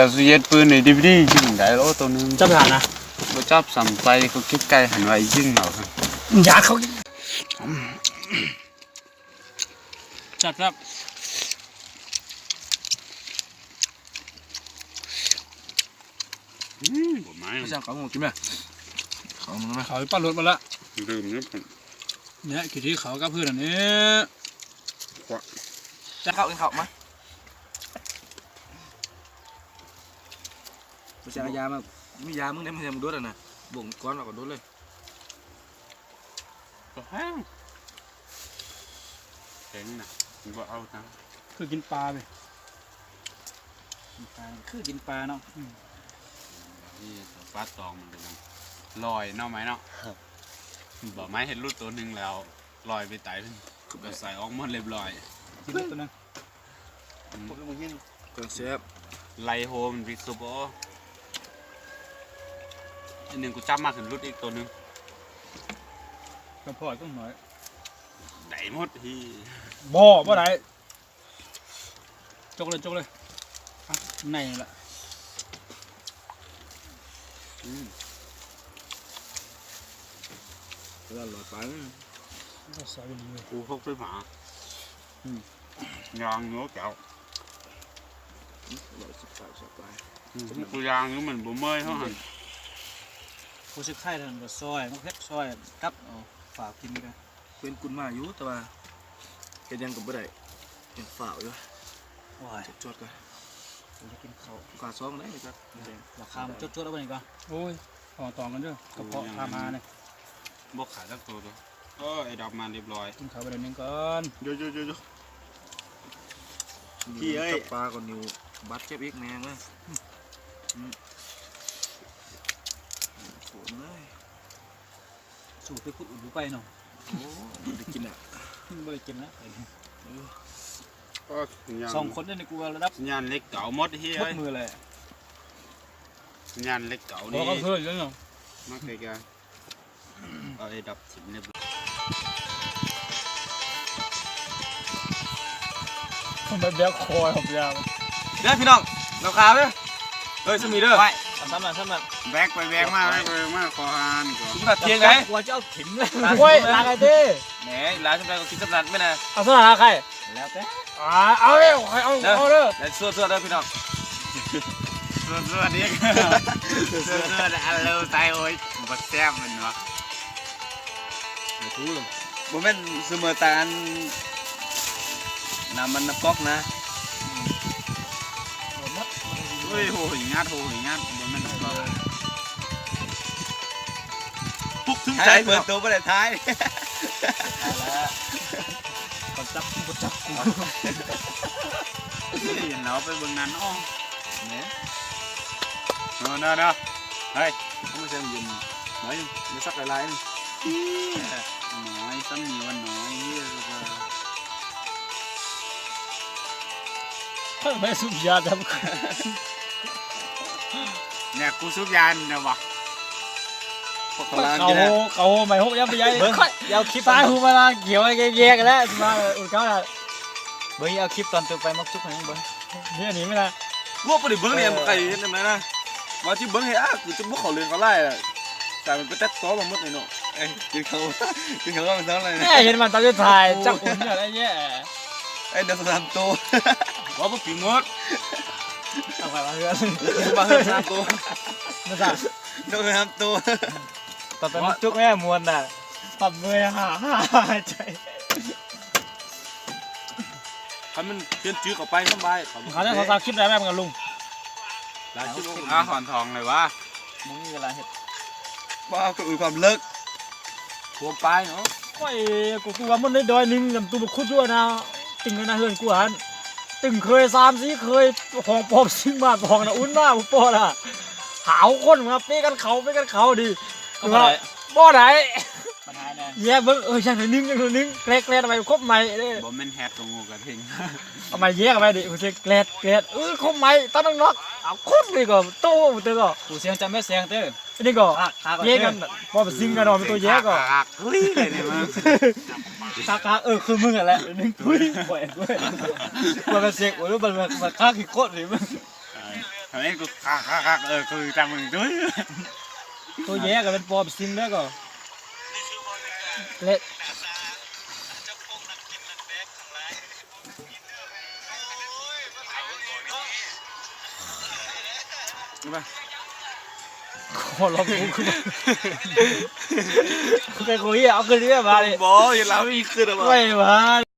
ຈະຊິເຮັດປືນໃນດີວີດີຍິງໄດ້ໂລໂຕໜຶ່ງ ຈັບຫານະ ບໍ່ຈັບສຳໄປ ເຂົາຄິດໄກຫັນວ່າຍິງເອົາ ຢາດເຂົາ ແຊບໆ ອືມ ບໍ່ໄໝ້ ເຂົາສັ່ງເຂົ້າໝູກິນແມ ເຂົ້າໝູແມ ເຂົາໄປປັ້ນລົດມາລະ ລືມເນາະ ນີ້ຂີ້ຖີ່ເຂົາກັບເພື່ອນອັນນີ້ ຄວະ ຈະເຂົ້າ ກິນເຂົ້າມາ ບໍ່ໃຊ່ເອົາຢາມາ ມີຢາມຶງເດ້ ມັນຍັງບໍ່ດົດຫັ້ນນະ ບົ່ງກ່ອນແລ້ວກໍດົດເລີຍ ກໍແພງ ແພງນະ ບໍ່ເອົານະ ຄືກິນປາເວີຍ ກິນປາ ຄືກິນປາເນາະ ອືມ ນີ້ປາຕອງມັນກໍຍັງລອຍເນາະ ໄໝ້ເນາະ ບໍ່ໄໝ້ເຮັດຫຼຸດໂຕໜຶ່ງແລ້ວ ລອຍໄປໄຕ ກໍໃສ່ອອກໝົດລຽບລ້ອຍ ກິນໂລດໂຕໜຶ່ງ ອືມ ເຄື່ອງແຊບ ໄລ່ໂຮມັນພິກຊຸບ ໂອ້ ອັນໜຶ່ງກູຈັບມາຂຶ້ນຫຼຸດອີກໂຕໜຶ່ງ ກະພໍ້ຕ້ອງໜ້ອຍ ໄດ້ໝົດທີ່ ບໍ່ ບໍ່ໄດ້ ຈົກເລີຍ ຈົກເລີຍ ອ່ະ ໃນລະ ອືມ ເວລາຫຼອດໄປ ກໍໃສ່ດີເວີຍ ກູຫົກສິບຫ້າ ອືມ ຍາງເນາະແກ້ວ ຮ້ອຍສິບສາມ ສະບາຍ ອືມ ກູຢາງຢູ່ມັນບໍ່ເມື່ອຍເທົ່າຫັ້ນ ຜູ້ຊິຂາຍເທົ່ານັ້ນກໍຊອຍ ມາເຮັດຊອຍ ກັບເອົາຝາກກິນກໍ ເປັນກຸນມາຢູ່ ແຕ່ວ່າເຮັດຫຍັງກໍບໍ່ໄດ້ ຍັງຟ້າວຢູ່ ໂອ້ຍ ຈວດໆກ່ອນ ຢາກກິນເຂົ້າ ກາສອງໄດ້ຈັກ ລາຄາມັນຈວດໆເອົາໄວ້ນີ້ກ່ອນ ໂອ້ຍ ຕໍ່ຕໍ່ກັນເດີ ກະເພາະພາມານີ້ ບໍ່ຂາຍຈັກໂຕເດີ ເອີ ໄອ້ດອກມາລຽບລ້ອຍ ກິນເຂົ້າໄປດຽວໜຶ່ງກ່ອນ ໂຢໆໆໆ ພີ່ເອີຍ ຈັບປາກ່ອນ ນິ້ວບາດເຈັບອີກແມ່ງເອີຍ ອືມ ໂອ້ຍ ສູ້ໄປພຸ້ນບໍ່ໄປເນາະ ໂອ້ ບໍ່ໄດ້ກິນລະ ບໍ່ໄດ້ກິນລະ ໂອ້ ສອງຄົນນີ້ກູວ່າລະດັບ ສັນຍານເຫຼັກເກົ່າໝົດເຮີ້ຍ ໝົດມືແຫຼະ ສັນຍານເຫຼັກເກົ່ານີ້ ມາໃກ້ໆ ເອົາໄອ້ດັບຖິ້ມເລີຍ ມັນແບບຄອຍຂອງຍາ ເດີພີ່ນ້ອງ ເອົາຂາເດີ ເອີຍ ຊຸມນີ້ເດີ ໄປ ເອົາຊ້ຳນັ້ນ ຊ້ຳນັ້ນ ແບກໄປແບກມາ ແບກໄປແບກມາ ຂໍຫານກ່ອນ ຊຸມນັ້ນທຽງໄດ໋ ວ່າຈະເອົາຖິ້ມເລີຍ ໂອ້ຍ ຫຼາຍເດ້ ແໝ ຫຼາຍສ່ຳໃດກໍກິນສ່ຳນັ້ນແມ່ນນະ ເອົາສ່ຳນັ້ນລະໃຄ ແລ້ວແຕ່ ອ່າ ເອົາເດີ ຂ້ອຍເອົາ ເດີ ເອົາເດີ ແລ້ວສວດໆເດີພີ່ນ້ອງ ສວດໆອີກ ສວດໆ ອັນໂລໃສ່ ໂອ້ຍ ບໍ່ແຊບແມ່ນບໍ່? ບໍ່ແມ່ນສະເໝີຕາອັນ ນ້ຳມັນນ້ຳກອກນະ ໂອ້ຍ ໂຫຍງາດ ໂຫຍງາດ ບໍ່ແມ່ນນ້ຳກອກ ປຸກເຖິງໃຈ ເປີດໂຕບໍ່ໄດ້ຖ່າຍ ເອົາລະ ເຂົາຈັບກູບໍ່ຈັບກູ ເຫັນແລ້ວໄປເບິ່ງນັ້ນເນາະ ເນາະ ເນາະ ເນາະ ເຮີ້ຍ ເອົາມາໃສ່ເຢັນ ໜ້ອຍໜຶ່ງ ຢ່າສັກຫຼາຍໆ ໜ້ອຍ ສ່ຳນີ້ວ່າໜ້ອຍ ເອີ ເອີ ເອີ ເພິ່ນໄປສູບຢາດຳ ແນວກູສູບຢາດຳວະ ເຂົາ ເຂົາໄມ້ຫົກ ຢ່າໄປໃຫຍ່ ເບິ່ງ ຢ່າເອົາຄລິບ ສາຍຫູມາລາກຽວແຍກໆ ແລ້ວ ມາອຸນເຂົານະ ເບິ່ງ ເອົາຄລິບຕອນໂຕໄປມັກຈຸກໃຫ້ເບິ່ງ ນີ້ ອັນນີ້ແມ່ນນະ ພວກບໍ່ໄດ້ເບິ່ງນີ້ ເອີ ມັນໄກເຮັດຈັ່ງໃດນະ ວ່າຊິເບິ່ງໃຫ້ ອ້າ ຄືຈະບໍ່ເຂົ້າເລື່ອງເຂົ້າລາຍລະ ກາຍເປັນໄປຕັດຕໍ່ມາໝົດນີ້ເນາະ ເອີ ກິນເຂົ້າ ກິນເຂົ້າກໍເປັນເທົ່ານັ້ນແຫຼະ ແມ່ເຫັນມັນຕອນສຸດທ້າຍ ໂອ້ ຈັກອຸນເນາະ ໄອ້ແຍ່ ໄອ້ເດີສາມໂຕ ວ່າບໍ່ປີໝົດ ເອົາໄປວ່າເຮືອນ ວ່າເຮືອນສາມໂຕ ເດີສາມໂຕ ຕອນໄປມັນຈຸກແມ່ມ່ວນນະ ປັບເມື່ອຍຫາຫາຍໃຈ ຄັນມັນປ່ຽນຈື່ເຂົ້າໄປສະບາຍ ເຂົາໄດ້ຂໍສາມຄລິບໄດ້ແມ່ນກັນລຸງ ຫຼາຍຄລິບ ອາ ຫອນທອງເລີຍຫວາ ບໍ່ມີເວລາເຮັດ ວ່າກໍອືຄວາມເລິກ ຖ້ວມປາຍເນາະ ໂອ້ຍ ກູ ກູວ່າມັນໄດ້ດອຍໜຶ່ງ ນຳຕູ້ມາຂຸດຢູ່ນະ ຕຶງກັນນະເຮືອນກູຫັ້ນ ຕຶງເຄີຍສາມສີ່ເຄີຍ ຂອງປອມຊິງມາ ຂອງນະອຸ່ນມາ ບໍ່ພໍລະ ຫາວຄົນມາເປກັນເຂົ້າ ເປກັນເຂົ້າດີ ກໍບໍ່ໄດ້ ບໍ່ໄດ້ ມັນຫາຍແນ່ ແຍ່ເບິ່ງ ເອີ ຢ່າງໜ້ອຍໜຶ່ງ ຢ່າງໜ້ອຍໜຶ່ງ ແກລກໆ ໄວ້ຄົບໃໝ່ເດ້ ບໍ່ແມ່ນແຮດຕົວງູກະທິງ ເອົາໄມ້ແຍກໄວ້ເດ້ ເອີ ແກລກໆ ເອີ ຄົບໃໝ່ ຕານອກໆ ເອົາຄົບນີ້ກໍໂຕເຕີກໍ ກູສຽງຈະແມ່ນສຽງເຕີ ອັນນີ້ກໍແຍກກັນ ບໍ່ໄປຊິງກັນເນາະ ເປັນຕົວແຍກກໍ ຄັກໆ ເອີ ຄືມຶງຫັ້ນແຫຼະ ໜຶ່ງຕຸ້ຍ ຂ້ອຍ ຂ້ອຍ ບໍ່ແມ່ນສຽງ ໂອ້ຍ ມັນ ມັນ ມັນຄັກຂີ້ໂຄດນີ້ມຶງ ເອີຍ ກູຄັກໆໆ ເອີ ກູຕາມມຶງດຸຍ ໂຕແຍ່ກໍເປັນປອບຊິມແລ້ວກໍ ແລະ ຂໍລອງດູຄື ແຕ່ກູເອົາຄືນເລີຍບາດນີ້ ບໍ່ ຢ່າລາວມີຄືນ ໄວ້ບາດ.